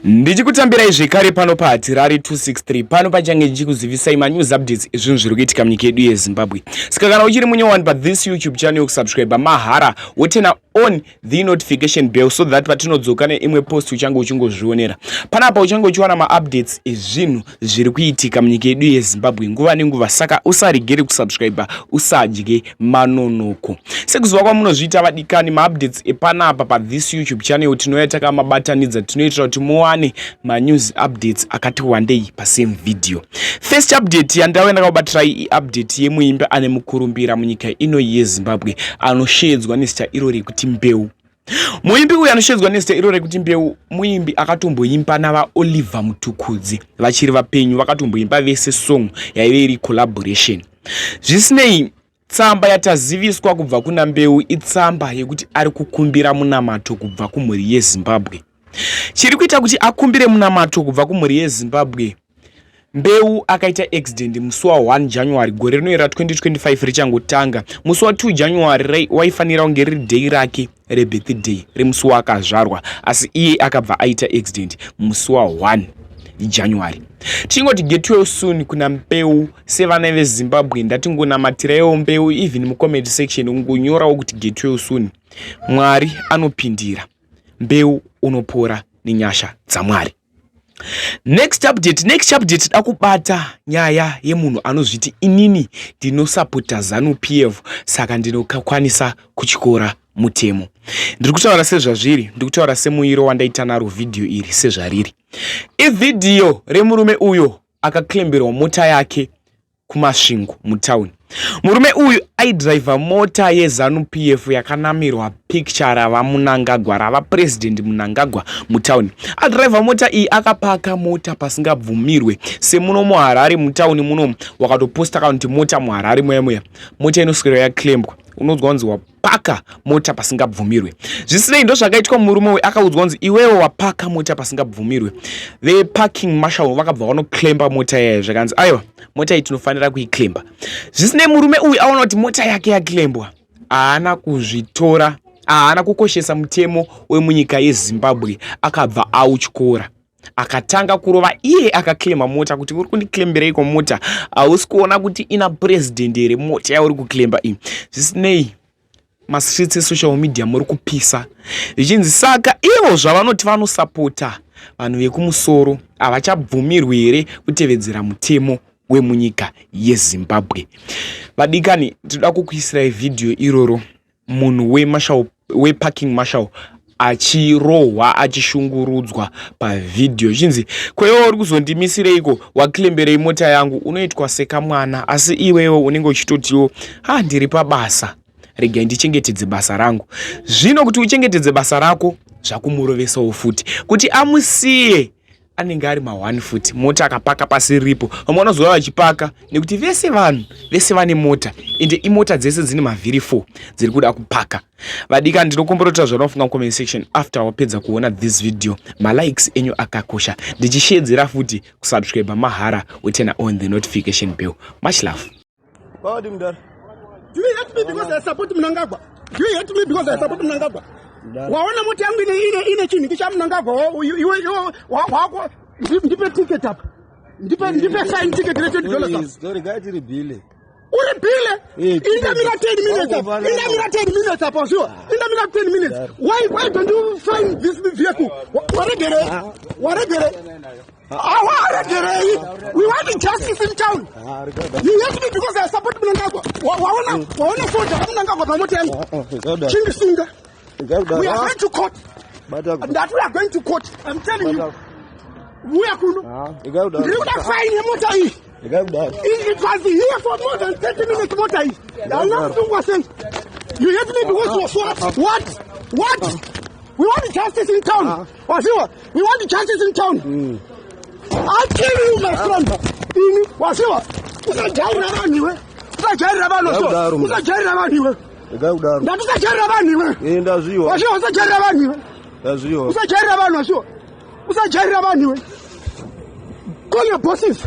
Ndichikutambirai zvekare pano paHatirari 263. Pano pachange ndichikuzivisai manews updates ezvinhu zviri kuitika munyika yedu yeZimbabwe. Saka kana uchiri munyowani pathis YouTube channel, kusubscribe mahara, woturn on the notification bell so that patinodzoka neimwe post uchange uchingozvionera. Panapa uchange uchiwana maupdates ezvinhu zviri kuitika munyika yedu yeZimbabwe nguva nenguva. Saka usaregere kusubscribe, usadye manonoko. Sekuziva kwamunozviita, vadikani, maupdates epanapa pathis YouTube channel tinouya takamabatanidza. Tinoitira kuti muwane manews updates akati wandei pasame video. First update yandauya ndakabatirai iupdate yemuimbi ane mukurumbira munyika ino yeZimbabwe, anoshedzwa nezita iro rekuti Mbeu. Muimbi uyu anoshedzwa nezita iro rekuti Mbeu muimbi akatomboimba navaOliver Mutukudzi vachiri vapenyu. Vakatomboimba vese song yaive iri collaboration. Zvisinei, tsamba yataziviswa kubva kuna Mbeu itsamba yekuti ari kukumbira munamato kubva kumhuri yeZimbabwe. Chiri kuita kuti akumbire munamato kubva kumhuri yeZimbabwe, Mbeu akaita accident musi wa1 January gore rino ra2025 richangotanga. Musi wa2 January waifanira kunge riri day rake rebirthday, remusi waakazvarwa, asi iye akabva aita accident musi wa1 January. Tichingoti get well soon kuna Mbeu. Sevana veZimbabwe, ndatingonamatiraiwo Mbeu. Even mucomment section ungonyorawo kuti "Get well soon." Mwari anopindira, Mbeu unopora nenyasha dzaMwari. Next update, next update, da kubata nyaya yemunhu anozviti, "Inini ndinosapota ZANU PF, saka ndinokwanisa kutyora mutemo." Ndiri kutaura sezvazviri, ndiri kutaura semuiro wandaita naro vhidhiyo iri sezvariri. Ivhidhiyo remurume uyo akaklemberwa mota yake kuMasvingo mutauni. Murume uyu aidhiraivha mota yeZANU PF yakanamirwa pikicha ravaMnangagwa, ravaPurezidendi Mnangagwa mutauni. Adhiraivha mota iyi, akapaka mota pasingabvumirwe. Semuno muHarare mutauni munomu, wakatoposta kana kuti mota muHarare muya muya, mota inoswera yaklembwa. Unonzwa kunzi wapaka mota pasingabvumirwe. Zvisinei, ndo zvakaitwa murume uyu. Akaudzwa kunzi, "Iwewe wapaka mota pasingabvumirwe." Veparking marshal vakabva vanoklemba mota yayo. Zvakanzi, "Aiwa, mota iyi tinofanira kuiklemba." Zvisinei, murume uyu aona kuti mota yake yaklembwa, haana kuzvitora, haana kukoshesa mutemo wemunyika yeZimbabwe. Akabva autyora, akatanga kurova iye akaklema mota kuti, "Uri kundiklembereiko mota? Hausi kuona kuti ina purezidendi here mota yauri kuklemba iyi?" Zvisinei, mastreets esocial media muri kupisa zvichinzi, saka ivo zvavanoti vanosapota vanhu vekumusoro, havachabvumirwi here kutevedzera mutemo wemunyika yeZimbabwe? Vadikani, tinoda kukuisirai vhidhiyo iroro, munhu weparking marshal achirohwa, achishungurudzwa pavhidhiyo, zvichinzi, "Kwewe uri kuzondimisireiko? Waklemberei mota yangu?" Unoitwa sekamwana, asi iwewe unenge uchitotiwo, "Ha, ndiri pabasa, regai ndichengetedze basa rangu." Zvino kuti uchengetedze basa rako, zvakumurovesawo futi kuti amusiye. Anenge ari ma1 futi, mota akapaka pasi ripo. Vamwe vanozova vachipaka nekuti vese vanhu vese vane mota, ende imota dzese dzine mavhiri 4 dziri kuda kupaka. Vadika, ndinokomborota zvaunofunga mucomment section after wapedza kuona this video. Malikes enyu akakosha. Ndichishedzera futi kusubscribe mahara, woturn on the notification bell. Much love. Kwadi mudara. Do you hate me because I support Mnangagwa? Do you hate me because I support Mnangagwa? Waona mota yangu ine chinhu chaMnangagwa, iwe wako, ndipe ticket apa. Ndipe fine ticket re $20 apa. Story gaitiri bhile. Uri bhile? Indamira 10 minutes apa. Indamira 10 minutes apa, sure. Indamira 10 minutes. Why don't you find this vehicle? Waregere. Waregere. Awaregerei. We want justice in town. You hate me because I support Mnangagwa. Waona soja raMnangagwa pamota yangu. Chindisunga. We are going to court. That we are going to court. I'm telling you. Uya kuno. Ndiri kuda fine yemota iyi. It was here for more than 30 minutes, mota iyi. Haina kusungwa sei? You hate me because of what? What? What? We want justice in town. Wasiwa? We want justice in town. I'll kill you, my friend. Ini, wasiwa? Usajairira vanhu iwe. Usajairira vanhu, wasiwa. Usajairira vanhu iwe. Ndati usajairira vanhu iwe. Ndazviwa. Wasiwa, usajairira vanhu iwe. Ndazviwa. Usajairira vanhu, wasiwa. Usajairira vanhu iwe. Call your bosses.